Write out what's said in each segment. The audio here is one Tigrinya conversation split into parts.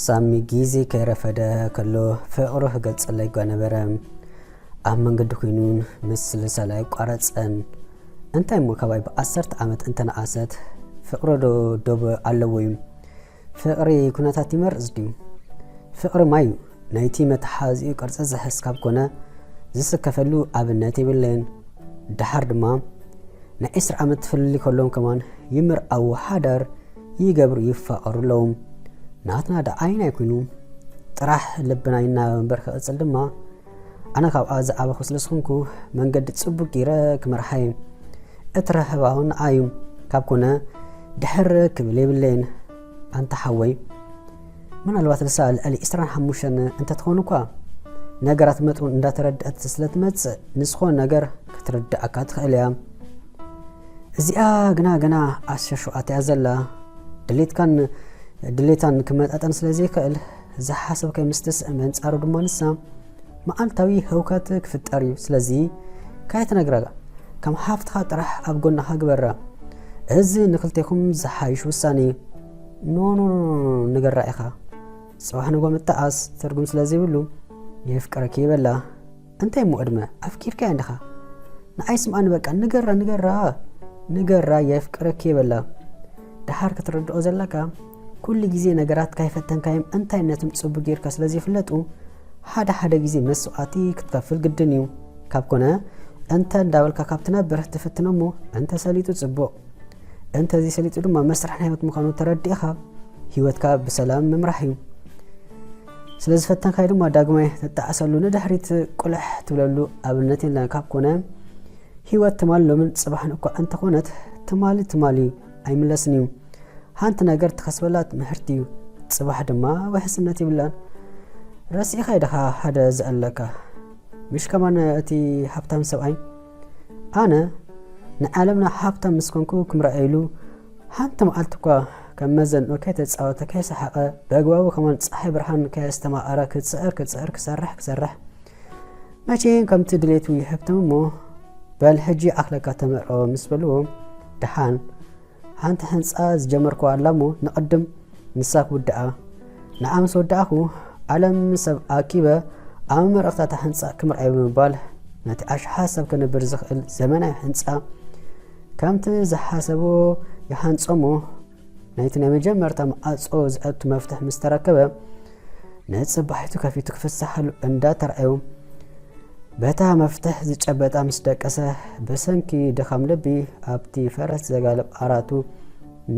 ሳሚ ግዜ ከይረፈደ ከሎ ፍቕሩ ክገልጸለይ ጓ ነበረ። ኣብ መንገዲ ኮይኑን ምስልሳል ኣይቋረጸን። እንታይ እሞ ካባይ ብዓሰርተ ዓመት እንተነኣሰት ፍቕሪ ዶ ዶብ ኣለዎ እዩ? ፍቕሪ ኩነታት ይመርጽ ድዩ? ፍቕሪ ማይ እዩ። ናይቲ መተሓዚኡ ቅርጺ ዝሕዝ ካብ ኮነ ዝስከፈሉ ኣብነት የብለይን። ደሓር ድማ ናይ ዕስራ ዓመት ፍልልይ ከለዎም ከማን ይምርዓዉ ሓዳር ይገብሩ ይፋቐሩ ኣለዉ። ናትና ደኣ ኣይናይ ኮይኑ ጥራሕ ልብና ይናበ እምበር ክቕጽል ድማ ኣነ ካብኣ ዝዓበኹ ስለ ዝኾንኩ መንገዲ ጽቡቕ ገይረ ክመርሓ እየ። እቲ ረኸባ እውን ንዓ እዩ። ካብ ኮነ ድሕር ክብል የብለይን። ኣንታ ሓወይ ምናልባት ንሳ ልዕሊ ዕስራን ሓሙሽተን እንተትኸውን እኳ ነገራት መጠኑ እንዳተረድአት ስለ ትመጽእ ንዝኾነ ነገር ክትርድኣካ ትኽእል እያ። እዚኣ ግና ገና ኣሸሹኣት እያ ዘላ። ድሌትካን ድሌታን ክመጣጠን ስለ ዘይክእል ዝሓሰብካዮ ምስ ትስእን በንጻሩ ድማ ንሳ መዓልታዊ ህውከት ክፍጠር እዩ። ስለዚ ካይትነግራ ከም ሓፍትኻ ጥራሕ ኣብ ጎንኻ ግበራ። እዚ ንክልቴኹም ዝሓይሽ ውሳኔ እዩ። ኖ ኖ ኖ ኖ ንገራ ኢኻ። ጽባሕ ንጎ ምትኣስ ትርጉም ስለ ዘይብሉ የፍቅረኪ ይበላ። እንታይ እሞ ዕድመ ኣፍቂርካያ እንዲኻ? ንዓይ ስምኣኒ በቃ ንገራ ንገራ ንገራ የፍቅረኪ ይበላ። ደሓር ክትርድኦ ዘለካ ኩሉ ግዜ ነገራት ካይፈተንካዮም እንታይነቶም ጽቡቅ ጌርካ ስለ ዘይፍለጡ ሓደ ሓደ ግዜ መስዋእቲ ክትከፍል ግድን እዩ። ካብ ኮነ እንተ እንዳበልካ ካብ ትነብር ትፍትኖ እሞ እንተ ሰሊጡ ጽቡቅ እንተ ዘይሰሊጡ ድማ መስርሕ ናይ ህይወት ምዃኑ ተረዲእኻ ህይወትካ ብሰላም ምምራሕ እዩ። ስለ ዝፈተንካዮ ድማ ዳግማይ ትጣዕሰሉ ንድሕሪት ቁልሕ ትብለሉ ኣብነት የለን ካብ ኮነ ህይወት ትማሊ ሎምን ጽባሕን እኳ እንተኾነት ትማሊ ትማሊ ኣይምለስን እዩ። ሓንቲ ነገር ትኸስበላ ትምህርቲ እዩ። ጽባሕ ድማ ውሕስነት ይብላን። ረሲእኻ ኢድኻ ሓደ ዘእለካ ምሽ ከማን እቲ ሃብታም ሰብኣይ ኣነ ንዓለምና ሃብታም ምስ ኮንኩ ክምረኣይሉ ሓንቲ መዓልቲ እኳ ከም መዘንኡ ከይተጻወተ ከይሰሓቐ ብኣግባቡ ከማን ጸሓይ ብርሃን ከየስተማቐረ ክጽዕር ክጽዕር ክሰርሕ ክሰርሕ መቼን ከምቲ ድሌቱ ይህብትም እሞ በል ሕጂ ኣኽለካ ተመርዖ ምስ በልዎ ደሓን ሓንቲ ህንጻ ዝጀመርኩዋ ኣላ እሞ ንቕድም ንሳ ክውድኣ ንዓ ምስ ወዳእኹ ዓለም ሰብ ኣኪበ ኣብ መመረቕታ እታ ህንጻ ክምርዓዮ ብምባል ነቲ ኣሽሓት ሰብ ክነብር ዝኽእል ዘመናዊ ህንጻ ከምቲ ዝሓሰቦ ይሃንጾ እሞ ናይቲ ናይ መጀመርታ መዓጾ ዘእቱ መፍትሕ ምስ ተረከበ ንጽባሒቱ ከፊቱ ክፍስሓሉ እንዳተራእዩ በታ መፍትሕ ዝጨበጣ ምስ ደቀሰ ብሰንኪ ድኻም ልቢ ኣብቲ ፈረስ ዘጋልብ ዓራቱ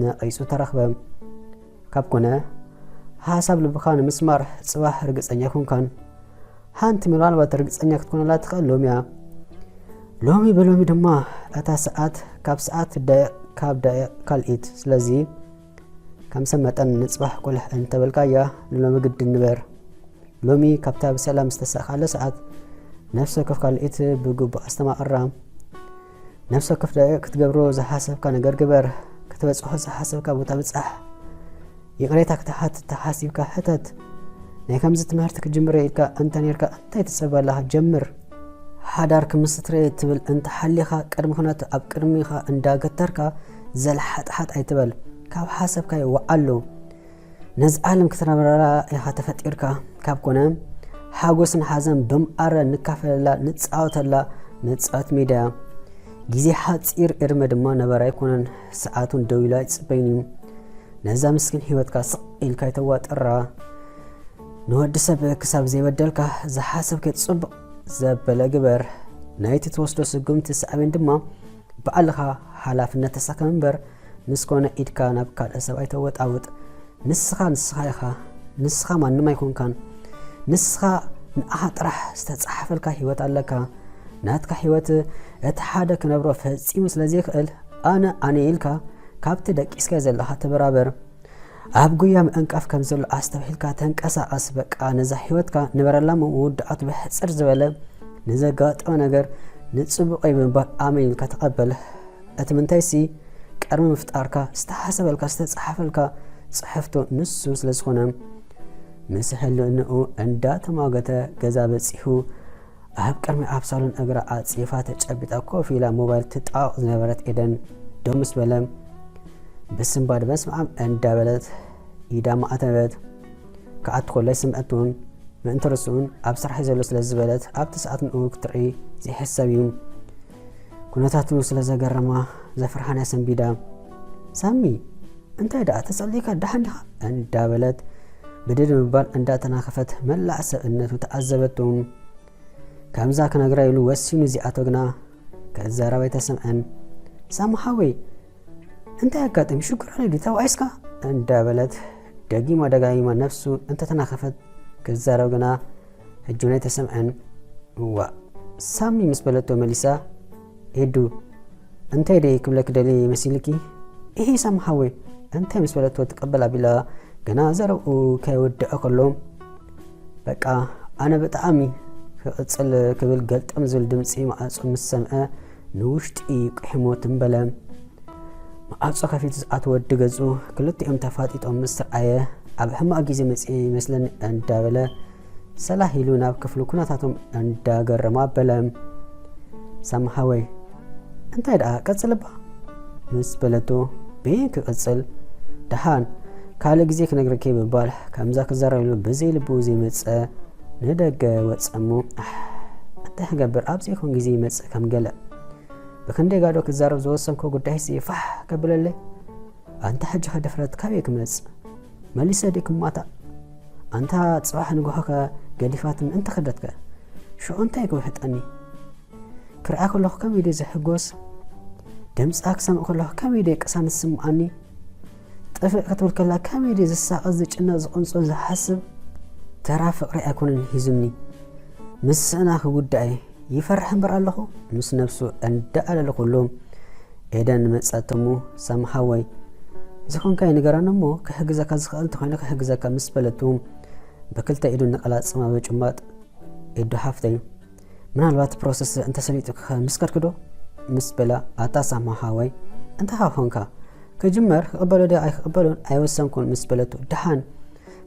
ነቒጹ ተረኽበ። ካብ ኮነ ሓሳብ ልብኻ ንምስማር ጽባሕ ርግጸኛ ኣይኮንካን። ሓንቲ ምናልባት ርግጸኛ ክትኮነላ ትኽእል ሎሚ እያ። ሎሚ ብሎሚ ድማ እታ ሰዓት ካብ ሰዓት ደቂቕ ካብ ደቂቕ ካልኢት። ስለዚ ከም ሰብ መጠን ንጽባሕ ቁልሕ እንተበልካያ ንሎሚ ግድን ንበር። ሎሚ ካብታ ብሰላም ዝተሳእካለ ሰዓት ነፍሲ ወከፍ ካልኢት ብግቡእ ኣስተማቕራ። ነፍሲ ወከፍ ደቂቕ ክትገብሮ ዝሓሰብካ ነገር ግበር። ክትበጽሖ ዝሓሰብካ ቦታ ብጻሕ። ይቕሬታ ክትሓትት ተሓሲብካ ሕተት። ናይ ከምዚ ትምህርቲ ክጅምር እየ ኢልካ እንተ ኔርካ እንታይ ትጽበ ኣለኻ? ጀምር። ሓዳር ክምስርት እየ ትብል እንተ ሓሊኻ ቅድሚ ኩነት ኣብ ቅድሚኻ እንዳገተርካ ዘልሓጥሓጥ ኣይትበል። ካብ ሓሰብካዮ ወዓሎ። ነዚ ዓለም ክትነብረላ ኢኻ ተፈጢርካ ካብ ኮነ ሓጎስን ሓዘን ብማዕረ ንካፈለላ ንጻወተላ መጻወቲ ሜዳ እያ። ግዜ ሓጺር ዕድመ ድማ ነባሪ ኣይኮነን። ሰዓት እውን ደው ኢሉ ኣይጽበይን እዩ። ነዛ ምስኪን ህይወትካ ስቕ ኢልካ ኣይተዋጥራ። ንወዲ ሰብ ክሳብ ዘይበደልካ ዝሓሰብካዮ ጽቡቕ ዘበለ ግበር። ናይቲ ትወስዶ ስጉምቲ ሳዕቤን ድማ ባዕልኻ ሓላፍነት ተሰከም እምበር ምስ ኮነ ኢድካ ናብ ካልእ ሰብ ኣይተወጣውጥ። ንስኻ ንስኻ ኢኻ። ንስኻ ማንም ኣይኮንካን። ንስኻ ንኣኻ ጥራሕ ዝተጻሕፈልካ ህይወት ኣለካ። ናትካ ህይወት እቲ ሓደ ክነብሮ ፈጺሙ ስለ ዘይክእል ኣነ ኣነ ኢልካ ካብቲ ደቂስካዮ ዘለኻ ተበራበር። ኣብ ጉያ ምዕንቃፍ ከም ዘሎ ኣስተብሂልካ ተንቀሳቐስ። በቃ ነዛ ህይወትካ ንበረላ እሞ መወዳእቱ ብሕጽር ዝበለ ንዘጋጠመ ነገር ንጽቡቐይ ብምባል ኣሜን ኢልካ ተቐበል። እቲ ምንታይሲ ቅድሚ ምፍጣርካ ዝተሓሰበልካ ዝተጻሓፈልካ ጽሕፍቶ ንሱ ስለ ዝኾነ ምስ ህልንኡ እንዳተሟገተ ገዛ በጺሑ ኣብ ቅድሚ ኣብ ሳሎን እግራ ዓጺፋ ተጨቢጣ ኮፍ ኢላ ሞባይል ትጣወቕ ዝነበረት ኤደን ደው ምስ በለ ብስንባድ በስመኣብ እንዳበለት ኢዳ ማዕተበት። ክኣቱ ከሎ ኣይሰምዐቱን። ምእንቲ ርእሱን ኣብ ስራሕ ዘሎ ስለ ዝበለት ኣብቲ ሰዓት ንኡ ክትርኢ ዘይሕሰብ እዩ። ኩነታቱ ስለ ዘገረማ ዘፍርሓን ኣሰንቢዳ፣ "ሳሚ፣ እንታይ ደኣ ተጸሊእካ ደሓን ዲኻ?" እንዳበለት ብድድ ምባል እንዳተናኸፈት መላእ ሰብእነቱ ተዓዘበቱ። ከምዛ ክነግራ ኢሉ ወሲኑ እዚኣቶ ግና ክዛረብ ኣይተሰምዐን። "ሳሚ ሓወይ፣ እንታይ ኣጋጢሙ? ሽግር ኣሎ ድዩ? ተባኢስካ?" እንዳበለት ደጊማ ደጋጊማ ነፍሱ እንተተናኸፈት ክዛረብ ግና ሕጂ እውን ኣይተሰምዐን። "እዋእ፣ ሳሚ" ምስ በለቶ መሊሳ፣ "ኤዱ፣ እንታይ ደይ ክብለኪ ደልየ መሲልኪ?" "ኢሂ ሳሚ ሓወይ፣ እንታይ?" ምስ በለቶ ትቀበል ኣቢላ ገና ዘረብኡ ከይወደአ ከሎ፣ "በቃ ኣነ ብጣዕሚ ክቕጽል ክብል ገልጠም ዝብል ድምጺ ማዕጾ ምስ ሰምዐ ንውሽጢ ቂሒሞ ትም በለ። ማዕጾ ከፊቱ ዝኣተወ ወዲ ገጹ ክልቲኦም ተፋጢጦም ምስ ረኣየ፣ "ኣብ ሕማቕ ግዜ መጺኤ ይመስለኒ" እንዳበለ ሰላህ ኢሉ ናብ ክፍሉ ኩነታቶም እንዳገረማ ኣበለ። "ሳሚ ሓወይ፣ እንታይ ደኣ ቀጽል እባ?" ምስ በለቶ፣ "በየን ክቕጽል? ደሓን ካልእ ግዜ ክነግረኪ" ብምባል ከምዛ ክዛረብ ኢሉ ብዘይ ልቡ ዘይመጸ ንደገ ወጸ እሞ፣ "ኣሕ፣ እንታይ ክገብር፣ ኣብ ዘይኮን ግዜ ይመጽእ ከም ገለ። ብክንደይ ጋዶ ክዛረብ ዝወሰንኮ ጉዳይሲ ፋሕ ከብለለይ? ኣንታ ሕጂ ከ ድፍረት ካበይ ክመጽእ? መሊሰ ድዩ ክማታእ? ኣንታ ጽባሕ ንግሆ ከ ገዲፋትኒ እንተ ከደት ከ? ሽዑ እንታይ ክውሕጠኒ? ክርኣ ከለኹ ከመይ ድየ ዝሕጎስ? ድምጻ ክሰምዕ ከለኹ ከመይ ድየ ቅሳነት ዝስምዓኒ? ጥፍእ ክትብል ከላ ከመይ ድየ ዝሳቐ፣ ዝጭነቕ፣ ዝቕንጾ፣ ዝሓስብ? ተራ ፍቕሪ ኣይኮነን ሂዙኒ። ምስ ስእና ክጉዳእ እየ። ይፈርሕ እምበር ኣለኹ?" ምስ ነብሱ እንዳኣለለ ኩሉ ኤደን መጻት እሞ፣ "ሳሚ ሓወይ፣ ዝኾንካዮ ንገረኒ እሞ ክሕግዘካ ዝኽእል እንተኾይነ ክሕግዘካ" ምስ በለቱ ብክልተ ኢዱ ንቐላጽማ ብጭማጥ፣ "ኤዱ ሓፍተይ፣ ምናልባት ፕሮሰስ እንተሰሊጡኪ ምስ ከድኪ ዶ?" ምስ በላ፣ "ኣታ ሳሚ ሓወይ፣ እንታይ ኮንካ? ክጅመር ክቕበሎ ዶ ኣይክቕበሎን ኣይወሰንኩን" ምስ በለቱ፣ "ደሓን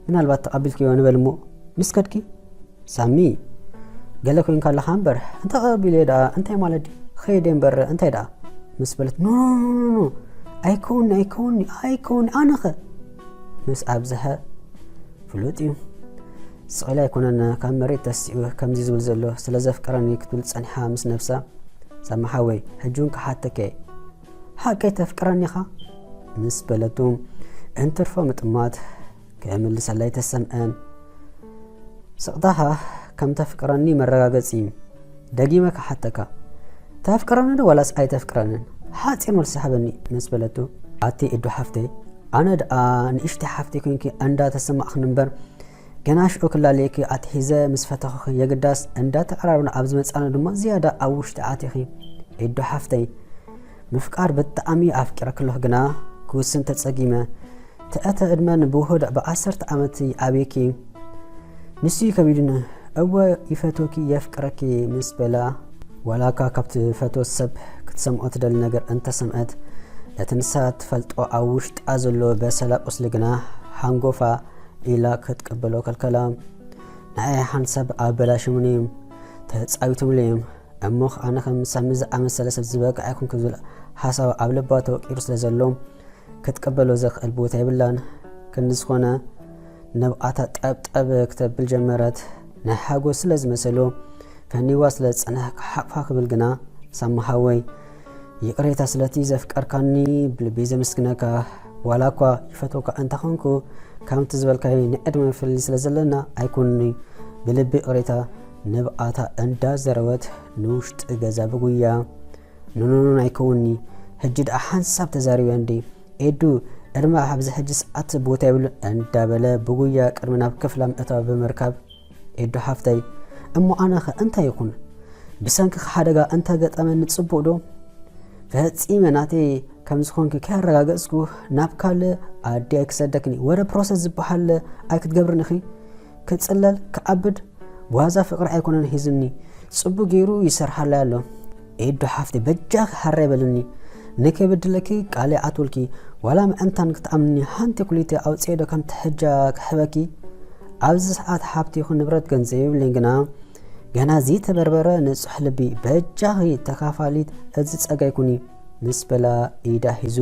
ምናልባት ተቐቢልክዮ ንበል እሞ ምስ ከድኪ?" "ሳሚ፣ ገለ ኮንካ ኣለኻ እምበር፣ እንተ ቀቢለ ደኣ እንታይ ማለት ድዩ? ኸይደ እምበር እንታይ ደኣ?" ምስ በለት፣ "ኖ፣ ኖ፣ ኖ፣ ኖ፣ ኣይከውንኒ፣ ኣይከውንኒ፣ ኣይከውንኒ፣ ኣነኸ?" ምስ ኣብዝሐ፣ ፍሉጥ እዩ። ስቕ ኢሉ ኣይኮነን ካብ መሬት ተሲኡ ከምዚ ዝብል ዘሎ፣ "ስለ ዘፍቅረኒ" ክትብል ጸኒሓ ምስ ነብሳ፣ "ሳሚ ሓወይ፣ ሕጂ እውን ክሓተኪ እየ፣ ሓቀይ ተፍቅረኒ ኢኻ?" ምስ በለቱ፣ እንትርፎ ምጥማት ክምልሰላ ኣይተሰምዐን። "ስቕታኻ ከም ተፍቅረኒ መረጋገጺ እዩ። ደጊመ ክሓተካ፣ ተፍቅረኒ ዶ ዋላስ ኣይተፍቅረንን? ሓጺር መልሲ ሃበኒ" ምስ በለቱ፣ "ኣቲ ኤዱ ሓፍተይ፣ ኣነ ደኣ ንእሽተይ ሓፍተይ ኮንኪ እንዳተሰማዕኽኒ እምበር፣ ገና ሽዑ ክላለየኪ ኣትሒዘ ምስ ፈተኹኺ፣ የግዳስ እንዳተቐራረብና ኣብ ዝመጻና ድማ ዝያዳ ኣብ ውሽጢ ኣቲኺ። ኤዱ ሓፍተይ፣ ምፍቃር ብጣዕሚ ኣፍቂረኪ ኣለኹ፣ ግና ክውስን ተጸጊመ። ትእተ ዕድመን ብውሁድ ብዓሰርተ ዓመት ይኣብየኪ። ንሱ እዩ ከቢዱኒ። እወ ይፈትወኪ፣ የፍቅረኪ" ምስ በላ፣ ዋላ እኳ ካብ ትፈትዎ ሰብ ክትሰምዖ ትደሊ ነገር እንተሰምዐት፣ ነቲ ንሳ ትፈልጦ ኣብ ውሽጣ ዘሎ በሰላ ቁስሊ ግና ሓንጎፋ ኢላ ክትቅበሎ ከልከላ። "ንዓይ ሓንሳብ ኣበላሽሙኒ እዮም፣ ተጻዊቶምለይ እዮም። እሞ ኣነ ከም ሳሚ ዝኣመሰለ ሰብ ዝበቅዕ ኣይኮንኩን" ዝብል ሓሳብ ኣብ ልባ ተወቂሩ ስለ ዘሎ፣ ክትቅበሎ ዘኽእል ቦታ የብላን። ክንዲ ዝኾነ ንብዓታ ጠብጠብ ክተብል ጀመረት። ናይ ሓጎስ ስለ ዝመሰሎ፣ ፈኒዋ ስለ ዝጸንሐ ክሓቕፋ ክብል ግና፣ "ሳሚ ሓወይ፣ ይቕሬታ ስለቲ ዘፍቀርካኒ ብልቢ ዘመስግነካ። ዋላ እኳ ይፈትወካ እንተኾንኩ፣ ከምቲ ዝበልካዮ ንዕድመ ፍልልይ ስለ ዘለና ኣይኮንን'ዩ። ብልቢ ይቕሬታ" ንብዓታ እንዳዘረወት ንውሽጢ ገዛ ብጉያ፣ "ኖኖኖን ኣይከውንን'ዩ። ሕጂ ደኣ ሓንሳብ ተዛሪበ እንዴ? ኤዱ፣ ዕድመ ኣብዚ ሕጂ ሰዓት ቦታ የብሉን" እንዳበለ ብጉያ ቅድሚ ናብ ክፍላ ምእታዋ ብምርካብ፣ "ኤዱ ሓፍተይ፣ እሞ ኣነኸ እንታይ ይኹን? ብሰንክኺ ሓደጋ እንተገጠመኒ ጽቡቕ ዶ? ፈጺመ ናተይ ከም ዝኾንኪ ከያረጋገጽኩ ናብ ካልእ ኣዲ ኣይክሰደክን እየ። ወረ ፕሮሰስ ዝበሃል ኣይክትገብርን ኢኺ። ክጽለል፣ ክዓብድ፣ ብዋዛ ፍቕሪ ኣይኮነን ሒዙኒ። ጽቡቕ ገይሩ ይሰርሓለይ ኣሎ። ኤዱ ሓፍተይ፣ በጃኺ ሓራይ በልኒ። ንከይበድለኪ ቃለይ ኣትወልኪ። ዋላ ምዕንታን ክትኣምንኒ ሓንቲ ኩሊተይ ኣውጽኤ ዶ ከምቲ ሕጃ ክሕበኪ? ኣብዚ ሰዓት ሃብቲ ይኹን ንብረት ገንዘብ የብለይን፣ ግና ገና ዘይተበርበረ ንጹሕ ልቢ፣ በጃኺ ተካፋሊት እዚ ጸጋይ ኩኒ" ምስ በላ ኢዳ ሒዙ፣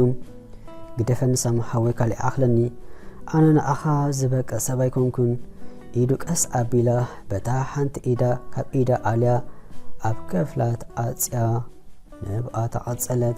"ግደፈኒ ሳሚ ሓወይ፣ ካልእ ይኣኽለኒ። ኣነ ንኣኻ ዝበቅዕ ሰብ ኣይኮንኩን። ኢዱ ቀስ ኣቢላ በታ ሓንቲ ኢዳ ካብ ኢዳ ኣልያ ኣብ ክፍላ ተዓጽያ ነብኣ ተቐጸለት።